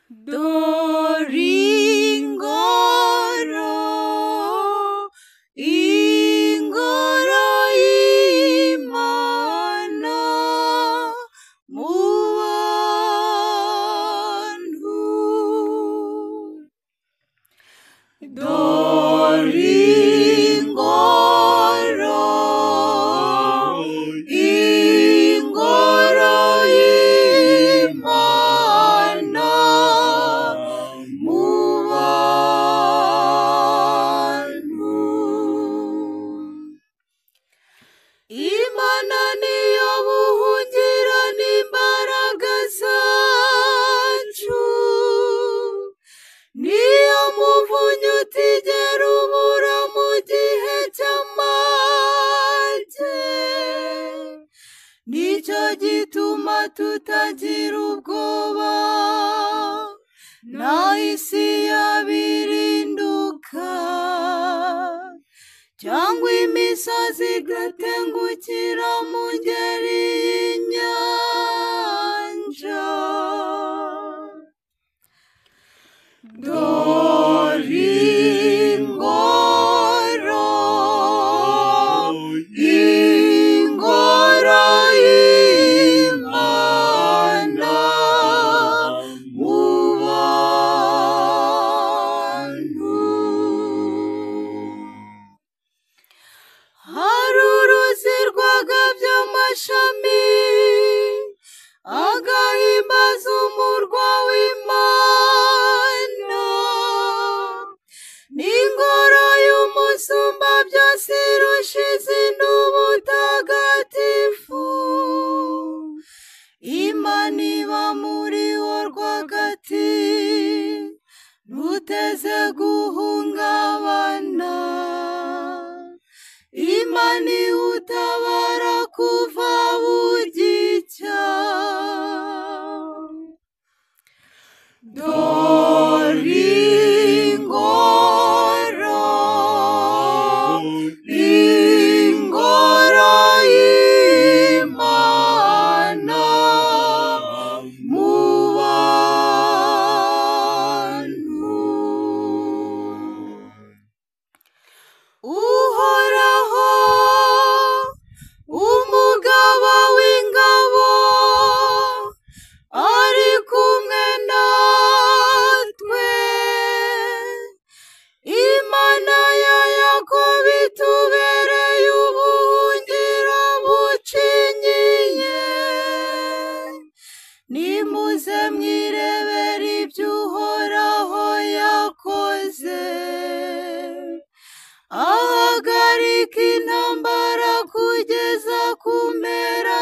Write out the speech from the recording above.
Dore ingoro, ingoro y'Imana mu bantu. Dore ingoro, ingoro y'Imana mu bantu. Imana niyo buhungiro n'imbaraga zacu, niyo muvunyi utigera ubura mu gihe cy'amage. Nicyo gituma tutagira ubwoba, naho isi yabirinduka, cyangwa imisozi igatengukira mu ngeri y'inyanja. Dore ingoro, ingoro y'Imana mu bantu. Hari uruzi rwagabye amashami, agahimbaza umurwa w'Imana, n'ingoro y'Umusumba byose irusha izindi ubutagatifu. Imana iba muri wo rwagati, ntuteze guhungabana. Imana iwutabara kuva bugicya. Dore ingoro, ingoro y'Imana mu bantu. Uhoraho, umugaba w'ingabo, ari kumwe natwe. Imana ya Yakobo itubereye ubuhungiro bucinyiye. Nimuze mwirebere ibyo Uhoraho yakoze, ahagarika intambara kugeza ku mpera